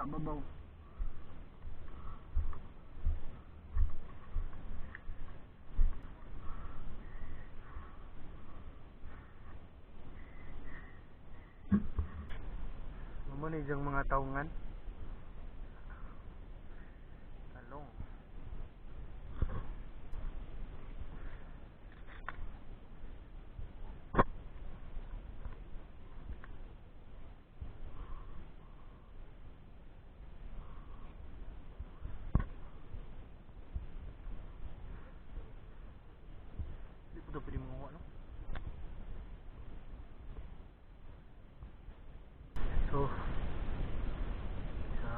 Babaw. Mao ni diyang mga tawngan. Talong. Di po ito pwede manguha, no? So, sa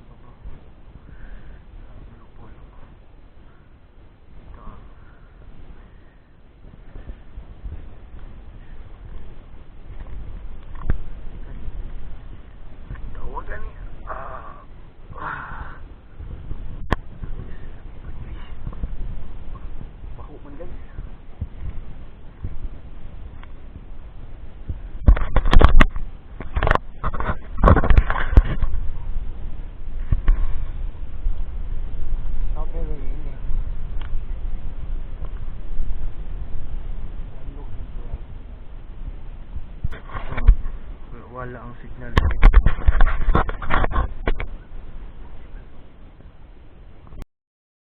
babaw sa Polo. Ito ang tawagan ni ah ah. Baho man, guys. Not very ini. I'm looking for it. So, wala ang signal.